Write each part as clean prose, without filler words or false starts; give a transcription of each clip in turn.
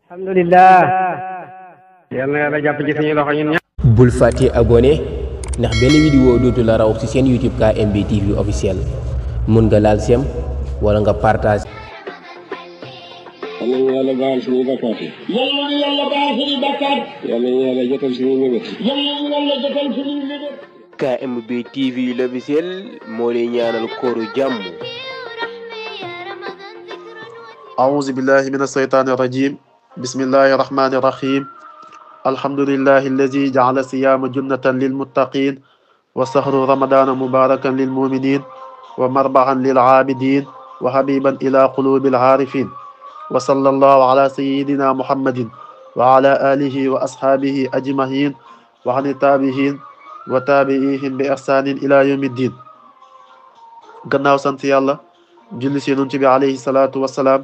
alhamdulillah yal na yàlla jàpp ci suñu loxo ñun ñëpp. bul fàtte abonné ndax benn vidéo dootu la raw ci seen YouTube KMB TV officiel mun nga laal sem wala nga partage. yal nañu yàlla baal suñuy bakkaat yi. yal nañu yàlla baal suñuy bakkaat. yal nañu yàlla jotal suñuy mébét. yal nañu yàlla jotal suñuy mébét. KMB TV l'officiel moo lay ñaanal kooru jàmm. أعوذ بالله من الشيطان الرجيم بسم الله الرحمن الرحيم الحمد لله الذي جعل صيام جنة للمتقين وسهر رمضان مباركا للمؤمنين ومربعا للعابدين وحبيبا إلى قلوب العارفين وصلى الله على سيدنا محمد وعلى آله وأصحابه أجمعين وعن التابعين وتابعيهم بإحسان إلى يوم الدين gannaaw sant yàlla julli ci Yonent bi alayhi salaatu wassalaam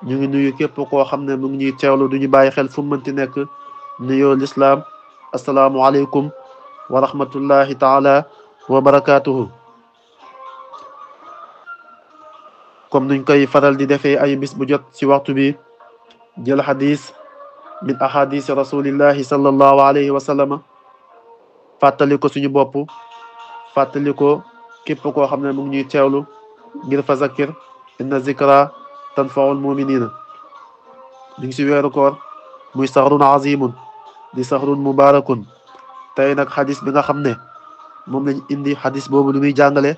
ñu ngi nuyu képp koo xam ne mu ngi ñuy teewlu duñu bàyyi xel fu mu mënti nekk nuyoo lislaam asalaamualeykum wa rahmatullahi taala wa barakaatuhu. comme nuñ koy faral di defee ay bis bu jot ci waxtu bi jël xadis min ahadisi rasulillahi sallallahu alayhi wa sallam fàttali ko suñu bopp fàttali ko képp koo xam ne mu ngi ñuy teewlu ngir fa zakir inna zikra tanfaul muminina ñu ngi si weeru koor muy saxrun azimun di saxrun mubarakun tey nag xadis bi nga xam ne moom lañ indi xadis boobu lu muy jàngale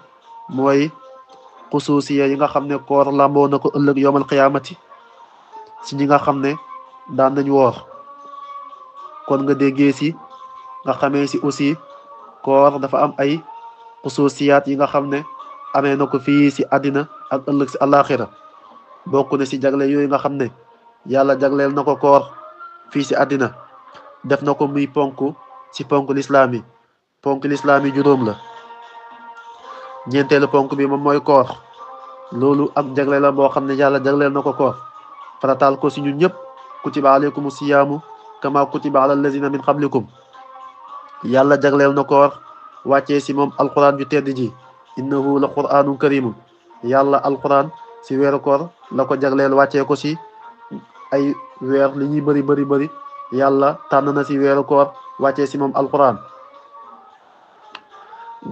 mooy xusuusiya yi nga xam ne koor lamboo na ko ëllëg yowmal qiyaamati si ñi nga xam ne daan nañ woor kon nga déggee si nga xamee si aussi koor dafa am ay xusuusiyaat yi nga xam ne amee na ko fii si àddina ak ëllëg si àllaaxira bokk na si jagle yooyu nga xam ne yàlla jagleel na ko koor fii si àddina def na ko muy ponk si ponk lislaam yi ponk lislaam yi juróom la ñeenteelu ponk bi moom mooy koor loolu ak jagle la boo xam ne yàlla jagleel na ko koor farataal ko si ñun ñëpp kutiba alaykum siyaamu kama kutiba ala allazina min qablikum yàlla jagleel na koor wàccee si moom alquran ju tedd ji innahu la quranun karimun yàlla alquran si weeru koor la ko jagleel wàccee ko si ay weer li ñuy bëri bëri yàlla tànn na si weeru koor wàccee si moom alquran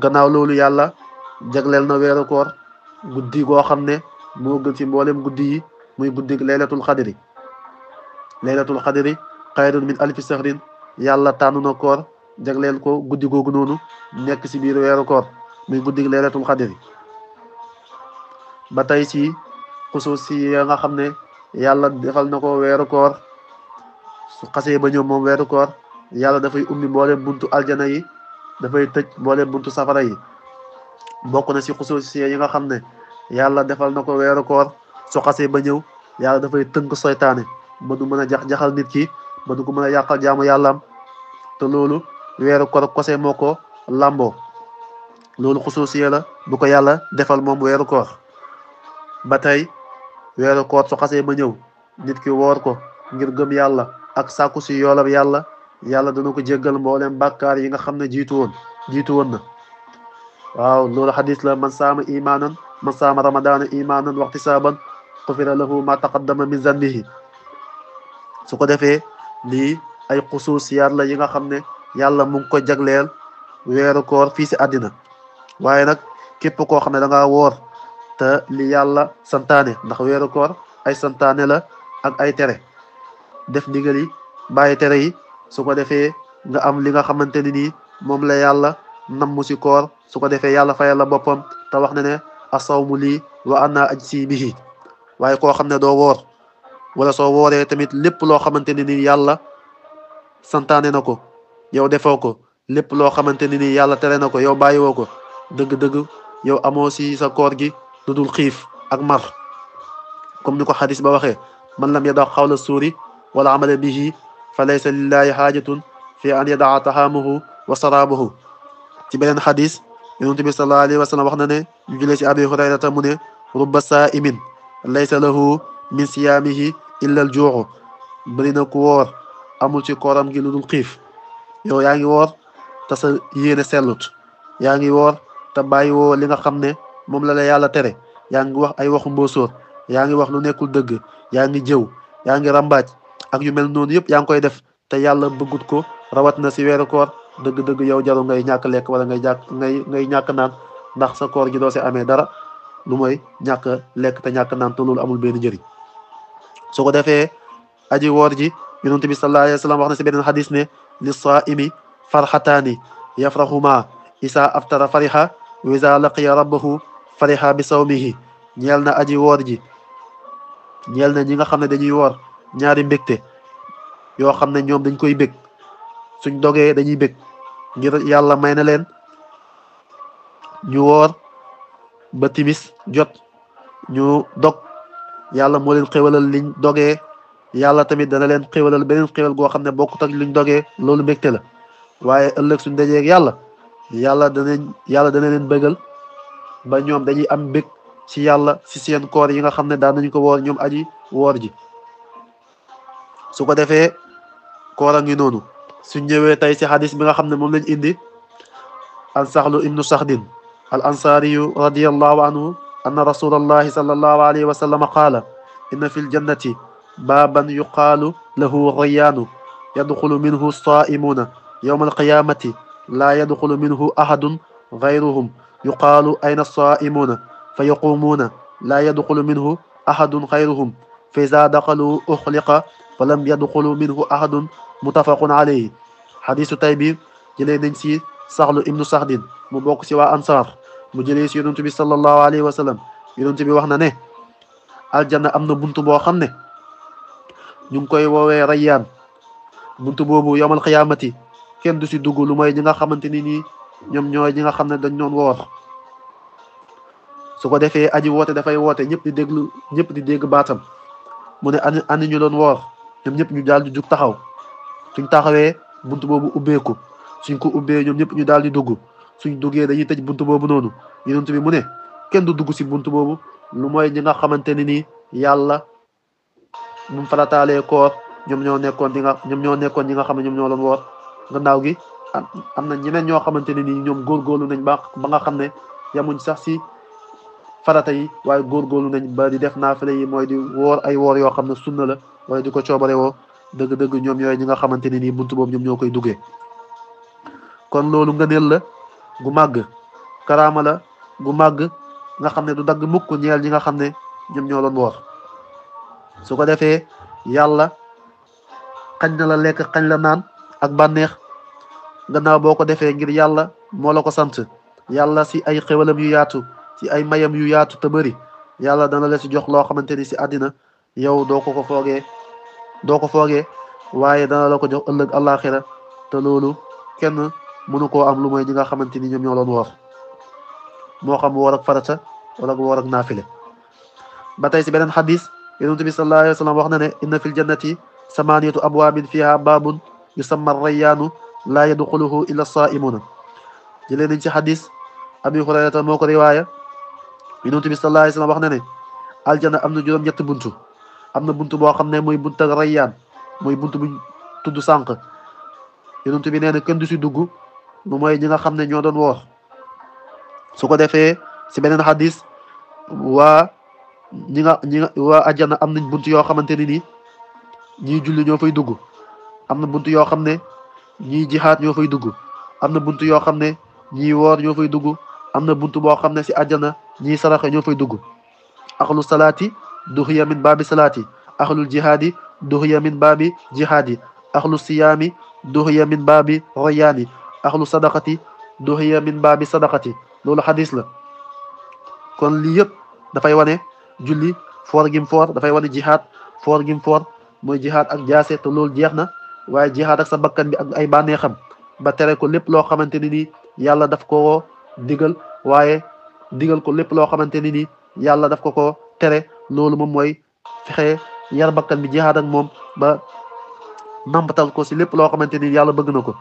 gannaaw loolu yàlla jagleel na weeru koor guddi goo xam ne moo gën si mboolem guddi yi muy guddi laylatul xadri xayrun min alfi sahrin yàlla tànn na koor jagleel ko guddi googu noonu nekk si biir weeru koor muy guddi laylatul xadri ba tey si xusuus si ya nga xam ne yàlla defal na ko weeru koor su xasee ba ñëw moom weeru koor yàlla dafay ummi mboolem buntu aljana yi dafay tëj mboolem buntu safara yi bokk na si xusuus si yi nga xam ne yàlla defal na ko weeru koor su xasee ba ñëw yàlla dafay tënk soytaane ba du mën a jaxal nit ki ba du ko mën a yàqal jaamu yàllaam te loolu weeru koor kose moo ko làmboo loolu xusuus la bu ko yàlla defal moom weeru koor ba tey weeru koor su xasee ba ñëw nit ki woor ko ngir gëm yàlla ak sàkku si yoolab yàlla dana ko jéggal mboolem bàkkaar yi nga xam ne jiitu woon na waaw loolu xadis la man saama ramadana imanan waxtisaaban xufira lahu ma taqaddama min zanbihi su ko defee lii ay xusuusiyaat la yi nga xam ne yàlla mu ngi ko jagleel weeru koor fii si àddina waaye nag képp koo xam ne da ngaa woor te li yàlla santaane ndax weeru koor ay santaane la ak ay tere def ndigal yi bàyyi tere yi su ko defee nga am li nga xamante ni nii moom la yàlla namm si koor su ko defee yàlla fayal la boppam te wax na ne asawmu lii wa ana ajsi bihi waaye koo xam ne doo woor wala soo wooree tamit lépp loo xamante ni nii yàlla santaane na ko yow defoo ko lépp loo xamante ni nii yàlla tere na ko yow bàyyiwoo ko dëgg-dëgg yow amoo si sa koor gi lu dul xiif ak mar comme ni ko xadis ba waxee man lam yada xawla suuri wala amala bihi fa laysa lillahi xaajatun fi an yadaa tahaamahu wa saraabahu ci beneen xadis yonent bi sallallahu alayhi wa sallam wax na ne ñu jëlee si abi hurayrata mu ne rubba saa'imin laysa lahu min siyaamihi illa al juuxu bëri na ku woor amul ci kooram gi lu dul xiif yow yaa ngi woor te sa yéene sellut yaa ngi woor te bàyyi woo li nga xam ne moom la yàlla tere yaa ngi wax ay waxu mbóosóor yaa ngi wax lu nekkul dëgg yaa ngi jëw yaa ngi rambaaj ak yu mel noonu yëpp yaa ngi koy def te yàlla bëggut ko rawat na si weeru koor dëgg-dëgg yow jaru ngay ñàkk lekk wala ngay ñàkk naan ndax sa koor gi doo si amee dara lu mooy ñàkk lekk te ñàkk naan te loolu amul benn njëriñ su ko defee aji woor ji yonent bi sallallahu alayhi wa sallam wax na si beneen xadis ne li saa'imi farxataani yafraxuma isa aftara fariha wa isa laqiya rabbahu fariha bi sawmihi ñeel na aji woor ji ñeel na ñi nga xam ne dañuy woor ñaari mbégte yoo xam ne ñoom dañ koy bég suñ dogee dañuy bég ngir yàlla may na leen ñu woor ba timis jot ñu dog yàlla moo leen xéwalal liñ dogee yàlla tamit dana leen xéwalal beneen xéwal goo xam ne bokkut ak liñ dogee loolu mbégte la waaye ëllëg suñ dajeeg yàlla dana leen bégal ba ñoom dañuy am bég ci yàlla ci seen koor yi nga xam ne daan nañu ko woor ñoom aji woor ji su ko defee koor a ngi noonu suñ ñëwee tey ci xadis bi nga xam ne moom lañ indi an saxlu ibnu saxdin al ansaariyu radiyallahu anhu anna rasulallahi sallallahu alayhi wa sallam qaala inna fi ljannati baaban yuqaalu lahu rayyaanu yadxulu minhu saa'imuuna yawma alqiyaamati laa yadxulu minhu ahadun gayruhum yuqaalu ayna saa'imuuna fa yaquumuuna laa yadxulu minhu ahadun gayruhum fa izaa daxaluu uxliqa fa lam yadxulu minhu ahadun muttafaqun alayhi xadisu tay bi jëlee nañ si saxlu ibnu saxdin mu bokk si waa ansaar mu jëlee si yonent bi sallallahu alayhi wa sallam yonent bi wax na ne aljanna am na buntu boo xam ne ñu ngi koy woowee rayyaan buntu boobu yawmal xiyaamati kenn du si dugg lu mooy ñi nga xamante ni nii ñoom ñooy ñi nga xam ne dañ doon woor su ko defee aji woote dafay woote ñëpp di dégg baatam mu ne ani ñu doon woor ñoom ñëpp ñu daal di jug taxaw suñ taxawee buntu boobu ubbeeku suñ ko ubbee ñoom ñëpp ñu daal di dugg suñ duggee dañuy tëj buntu boobu noonu yonent bi mu ne kenn du dugg si buntu boobu lu mooy ñi nga xamante ne nii yàlla mu farataalee koor ñoom ñoo nekkoon ñi nga xam ne ñoom ñoo doon woor gannaaw gi am na ñeneen ñoo xamante ne nii ñoom góorgóorlu nañ ba nga xam ne yamuñ sax si farata yi waaye góorgóorlu nañ ba di def naafile yi mooy di woor ay woor yoo xam ne sunna la waaye di ko coobare woo dëgg-dëgg ñoom ñooy ñi nga xamante ne nii buntu boobu ñoom ñoo koy duggee kon loolu ngëneel la gu màgg karaama la gu màgg nga xam ne du dagg mukk ñeel ñi nga xam ne ñoom ñoo doon woor su ko defee yàlla xañ na la lekk xañ la naan ak bànneex gannaaw boo ko defee ngir yàlla moo la ko sant yàlla si ay xewalam yu yaatu si ay mayam yu yaatu te bëri yàlla dana la si jox loo xamante ni si àddina yow doo ko foogee waaye dana la ko jox ëllëg àllaaxira te loolu kenn mënu koo am lu mooy ñi nga xamante ni ñoom ñoo doon woor moo xam woor ak farata wala woor ak naafile ba tey si beneen xadis yonent bi sallallahu alayhi wa sallam wax na ne inna fil jannati samaniyatu abwaabin fiha baabun yusamma rayyaanu laa yadxuluhu illa saaimuuna jëlee nañ ci xadis abi hurayrata moo ko riwaaya yonent bi sallallahu alayhi wa sallam wax na ne aljanna am na juróom-ñetti buntu am na buntu boo xam ne mooy buntu ak rayyaan mooy buntu buñ tudd sànq yonent bi nee na kenn du si dugg lu mooy ñi nga xam ne ñoo doon woor su ko defee si beneen xadis waa aljanna am nañ buntu yoo xamante ni nii ñii julli ñoo fay dugg am na buntu yoo xam ne ñii jihaad ñoo fay dugg am na buntu yoo xam ne ñii woor ñoo fay dugg am na buntu boo xam ne si aljanna ñii saraxe ñoo fay dugg axlu salaati duxiya min baabi salaati axlul jihaadi duxiya min baabi jihaadi axlu siyaami duxiya min baabi royaani axlu sadaqati duxiya min baabi sadaqati loolu xadis la kon lii yëpp dafay wane julli foor gim foor dafay wane jihaad foor gim foor mooy jihaad ak jaase te loolu jeex na waaye jihaad ak sa bakkan bi ak ay bànneexam ba tere ko lépp loo xamante ni nii yàlla daf ko digal waaye digal ko lépp loo xamante ni nii yàlla daf ko tere loolu moom mooy fexe yar bakkan bi jihaad ak moom ba nampatal ko si lépp loo xamante ni yàlla bëgg na ko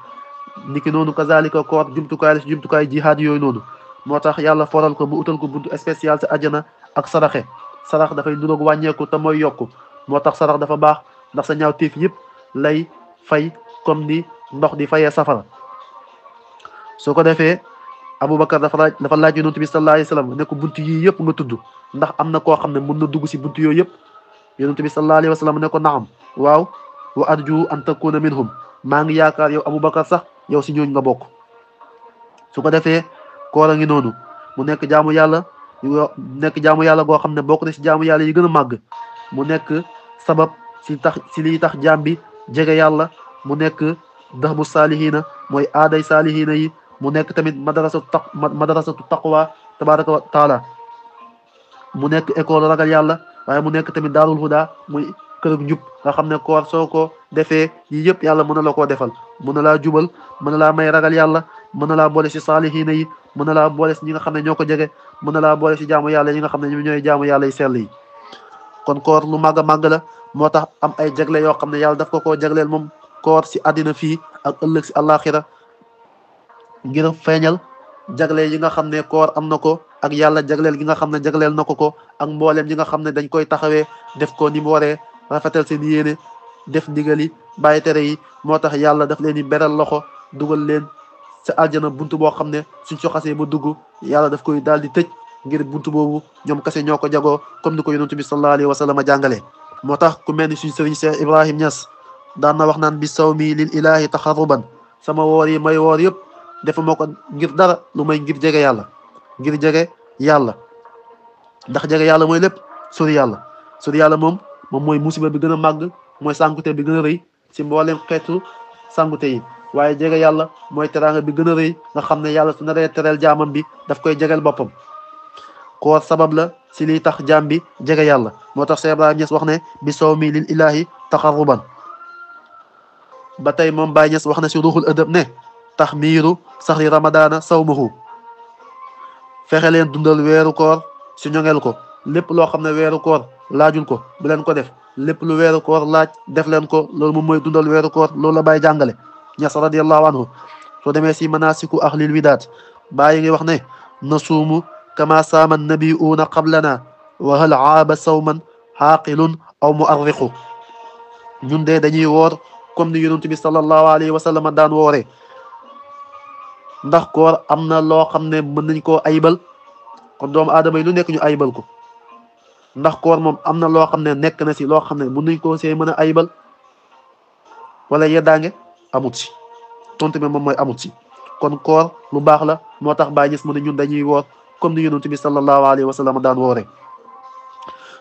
niki noonu kazalika koor jumtukaay la si jumtukaay jihaad yooyu noonu moo tax yàlla foral ko mu utal ko buntu spécial si àjjana ak saraxe sarax dafay nuroog wàññeeku te mooy yokku moo tax sarax dafa baax ndax sa ñaaw téef yëpp lay fay comme ni ndox di fayee safara soo ko defee Aboubacar dafa laaj yonent bi sallallahu alayhi wa sallam ne ko buntu yii yëpp nga tudd ndax am na koo xam ne mën na dugg si buntu yooyu yëpp yonent bi sallallahu alayhi wa sallam ne ko naam waaw wa arju an takuna minhum maa ngi yaakaar yow Abubakar sax yow si ñooñ nga bokk. su ko defee koor a ngi noonu mu nekk jaamu yàlla goo xam ne bokk na si jaamu yàlla yi gën a màgg, mu nekk sabab si liy tax jaam bi jege yàlla, mu nekk dahbu saalihiina mooy aaday saalihiina yi, mu nekk tamit madrasatu taqwa tabaraka wa taala, mu nekk école ragal yàlla, waaye mu nekk tamit daarul huda muy kërug njub nga xam ne koor soo ko defee yi yëpp yàlla mën na la koo defal, mën na laa jubal, mën na laa may ragal yàlla, mën na laa boole si saalihiina yi, mën na laa boole si ñi nga xam ne ñoo ko jege, mën na laa boole si jaamu yàlla yi nga xam ne ñoom ñooy jaamu yàlla yi sell yi. kon koor lu màgg a màgg la, moo tax am ay jagle yoo xam ne yàlla daf ko koo jagleel moom koor si àddina fii ak ëllëg si àllaaxira ngir feeñal jagle yi nga xam ne koor am na ko ak yàlla jagleel gi nga xam ne jagleel na ko ak mbooleem ñi nga xam ne dañ koy taxawee def ko ni mu waree, rafetal seen yéene, def ndigal yi bàyyi tere yi. moo tax yàlla daf leen di beral loxo dugal leen sa aljana buntu boo xam ne suñ so xasee ba dugg yàlla daf koy daal di tëj ngir buntu boobu ñoom kese ñoo ko jagoo comme ni ko yonent bi sallallahu alayhi wa sallam jàngalee. moo tax ku mel ni suñ sëriñ Cheikh Ibrahim Niass daan na wax naan bi sawmi lil ilahi taxarruban, sama woor yi may woor yëpp defa moo ko ngir dara lu may ngir jege yàlla, ngir jege yàlla. ndax jege yàlla mooy lépp, sori yàlla moom mooy musiba bi gën a màgg, mooy sànkute bi gën a rëy si mboolem xeetu sànkute yi. waaye jege yàlla mooy teraanga bi gën a rëy nga xam ne yàlla su naree tereel jaamam bi daf koy jegeel boppam. koor sabab la si liy tax jaam bi jege yàlla. moo tax Cheikh Ibrahim Niass wax ne bi sawmi lil ilahi taxarruban. ba tey moom Baye Niass wax na si ruuxul ëdëb ne taxmiiru saxri ramadaana sawmuhu, fexe leen dundal weeru koor si ñoŋeel ko. lépp loo xam ne weeru koor laajul ko bu leen ko def, lépp lu weeru koor laaj def leen ko. loolu moom mooy dundal weeru koor, loolu la Baye jàngale Niass radiyallahu anhu. soo demee si manasiku ahlil widaat Baye ngi wax ne nasuumu kama saama nabiyuuna qablana wa hal aaba sawman xaaqilun aw muarriqu. ñun de dañuy woor comme ni yonent bi sallallahu alayhi wa sallam daan wooree. ndax koor am na loo xam ne mën nañ koo ayibal, kon doomu aadama yi lu nekk ñu ayibal ko. ndax koor moom am na loo xam ne nekk na si loo xam ne mën nañ koo see mën a ayibal wala yeddaange amut si. tontu bi moom mooy amut si. kon koor lu baax la, moo tax Baay Ñas mu ne ñun dañuy woor comme ni yonent bi sallallahu alayhi wa sallam daan wooree.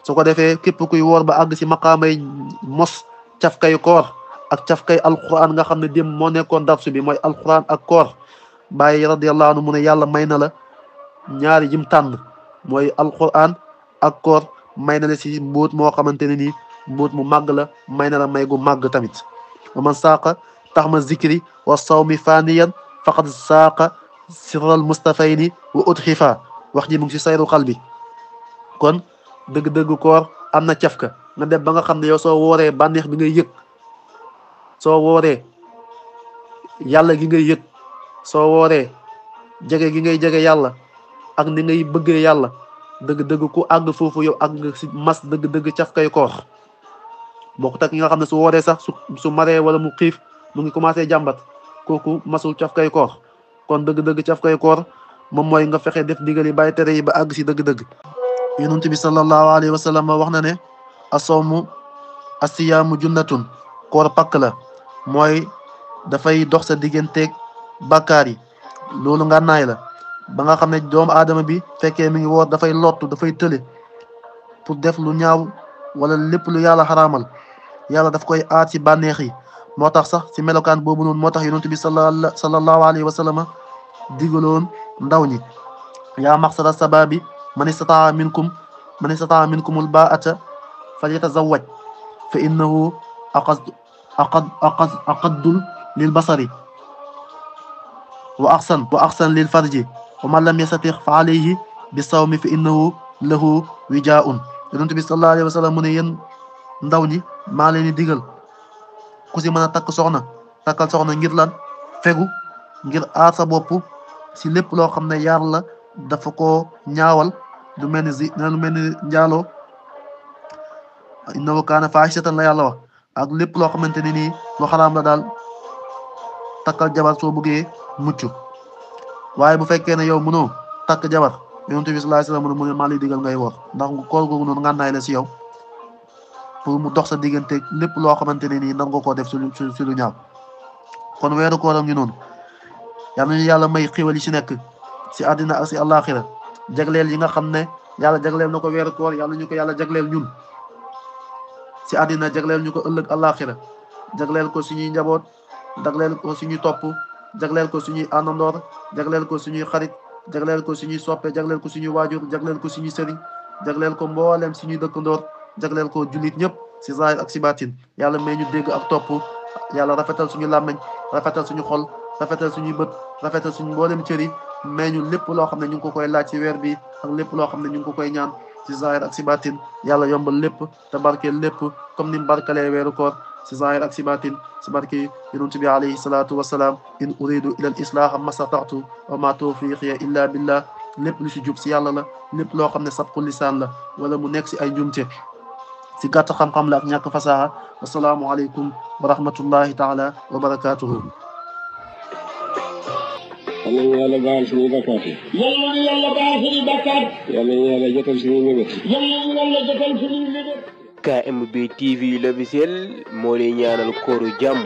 su ko defee képp kuy woor ba àgg si maqaamay mos cafkay koor ak cafkay alquran nga xam ne démb moo nekkoon darsu bi mooy alquran ak koor. Baay radiyallahu anhu mu ne yàlla may na la ñaari jim tànn mooy alquran ak koor, may na la si mbóot moo xamante ne nii mbóot mu màgg la, may na la may gu màgg tamit. wa man saaqa taxma zikri wa sawmi faniyan faqad saaqa sirral mustafayni wa utxifa. wax ji mu ngi si sayru xal bi. kon dëgg-dëgg koor am na cafka. nga dem ba nga xam ne yow soo wooree bànneex bi ngay yëg, soo wooree yàlla gi ngay yëg, soo wooree jege gi ngay jege yàlla ak ni ngay bëggee yàlla, dëgg-dëgg ku àgg foofu yow àgg nga si mas dëgg-dëgg cafkay koor. bokkut ak ki nga xam ne su wooree sax su maree wala mu xiif mu ngi commencé jàmbat, kooku masul cafkay koor. kon dëgg-dëgg cafkay koor moom mooy nga fexe def ndigal yi bàyyi tere yi ba àgg si dëgg-dëgg. yonent bi sallallahu alayhi wa sallam wax na ne asawmu asiyaamu junnatun, koor pakk la, mooy dafay dox sa digganteeg bàkkaar yi. loolu ngànnaay la ba nga xam ne doomu aadama bi fekkee mi ngi woor dafay lottu, dafay tële pour def lu ñaaw wala lépp lu yàlla xaraamal. yàlla daf koy aar ci bànneex yi. moo tax sax ci melokaan boobu noonu moo tax yonent bi sallallahu alayhi wa sallam digaloon ndaw ñi yaa maxsara sababi man istataa minkumul baata falyatazawwaj fa innahu aqaddul lil basari wa axsan lil farji wa man lam yastati fa alayhi bi sawmi fa innahu lahu wijaun. yonent bi sallallahu alayhi wa sallam mu ne yéen ndaw ñi maa leen di digal ku si mën a takk soxna takkal soxna ngir lan fegu, ngir aar sa bopp si lépp loo xam ne yàlla dafa ko ñaawal, lu mel ni njaaloo, innahu kaana faahishatan la yàlla wax, ak lépp loo xamante ne nii lu xaraam la daal. takkal jabar soo bëggee mucc. waaye bu fekkee ne yow mënoo takk jabar, yonent bi sallallahu alayhi wa sallam mu ne maa lay digal ngay woor, ndax koor googu noonu ngànnaay la si yow. pour mu dox sa diggante lépp loo xamante ne nii nan nga koo def si lu ñaaw. kon weeru kooram ñu noonu yal nañu yàlla may xiwal yi si nekk si àddina ak si àllaaxira jagleel yi nga xam ne yàlla jagleel na ko weeru koor yàlla ñu ko yàlla jagleel ñun si àddina jagleel ñu ko ëllëg àllaaxira jagleel ko suñuy njaboot jagleel ko suñuy topp jagleel ko suñuy àndandoor jagleel ko suñuy xarit jagleel ko suñuy soppe jagleel ko suñuy waajur jagleel ko suñuy sëriñ jagleel ko mboolem suñuy dëkkandoor jagleel ko jullit ñëpp si zahir ak si baatin yàlla may ñu dégg ak topp yàlla rafetal suñu làmmeñ rafetal suñu xol rafetal suñuy bët rafetal suñu mboolem cër yi may ñu lépp loo xam ne ñu ngi ko koy laaj ci weer bi ak lépp loo xam ne ñu ngi ko koy ñaan si zahir ak si baatin yàlla yombal lépp te barkeel lépp comme ni mu barkalee weeru koor si zahir ak si baatin si barke yonent bi alayhi salaatu wasalaam in uridu ila al islaha mastata'tu wa ma tawfiqiya illa billah lépp lu si jub si yàlla la lépp loo xam ne sabqu lisaan la wala mu nekk si ay njumte si gàtt xam-xam la ak ñàkk fasaha wasalaamu aleykum wa rahmatullahi taala wa barakatuhu yal nañu yàlla baal suñuy bakkaat yi. yal nañu yàlla baal suñuy bakkaat. yal nañu yàlla jotal suñuy mébét. yal nañu yàlla jotal suñuy mébét. KMB TV l'officiel moo lay ñaanal kooru jàmm